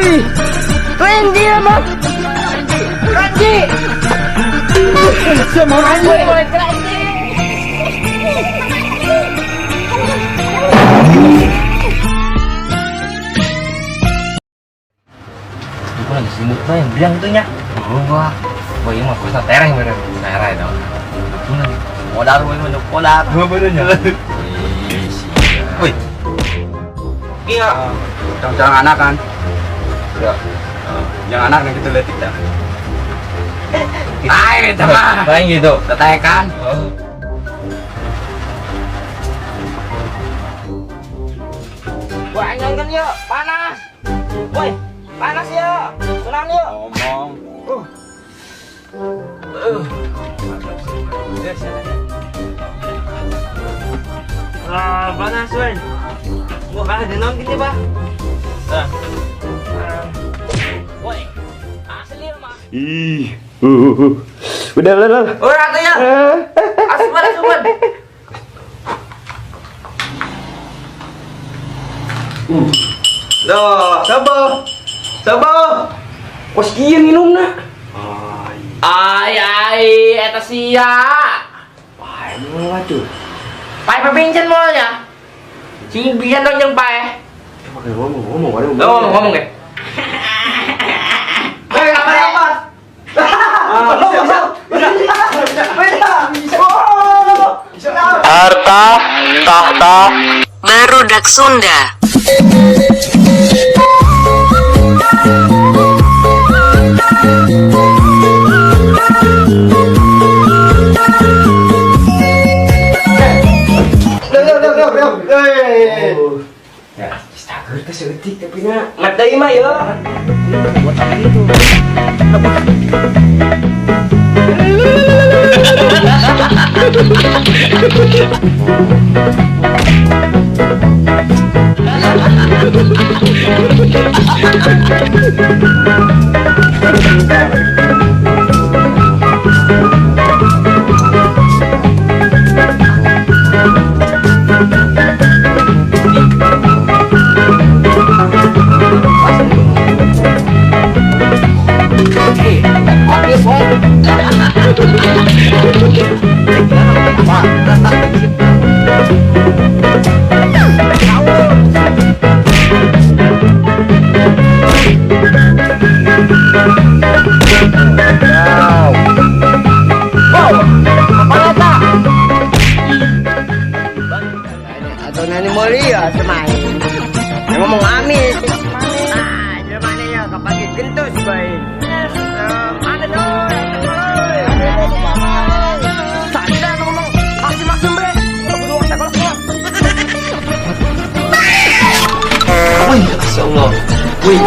Wih. Randy mah. Randy. Siapa Randy? Woi, Randy. Itu lagi simut mah yang bilang tuh nya. Oh, gua. Wah, ini mah kusa tereh bener. Tereh dong. Betul lagi. Modal we mah modal. Gua benernya. Ih, sia. Wih. Iya. Jangan anak kan? Ya. Jangan anak yang gitu letik dah. Lain itu mah. Lain gitu. Tetekan. Oh. Wah, kan yuk, panas. Woi, panas yuk. Tenang yuk. Ngomong. Ah, panas, woi. Gua kalah denong gini, Pak. Ah. Woi, asli mah. Ih. Udah. Ora tuh ya. Asupan, asupan. Loh, sabar. Sabar. Kos kieu minumna. Ai ai eta sia. Wah, emang waduh. Pae pepincen moalnya. Sing bian dong jeung pae. Pakai ngomong, ngomong, Lo ngomong ngomong ge. Eh, apa apa? Harta, tahta, Barudak Sunda. Duh. Eh. Ya, stagur teh seutik tapi nya. Mat deui mah yo. Buat apa itu? Atau nani mulia semain. Ngomong amis. Ah, jelema ya kapagi gentus bae. Ada dong. Sadar ngomong maksum-maksum bre. Kudu sekolah sekolah. Wih, masya Allah. Wih.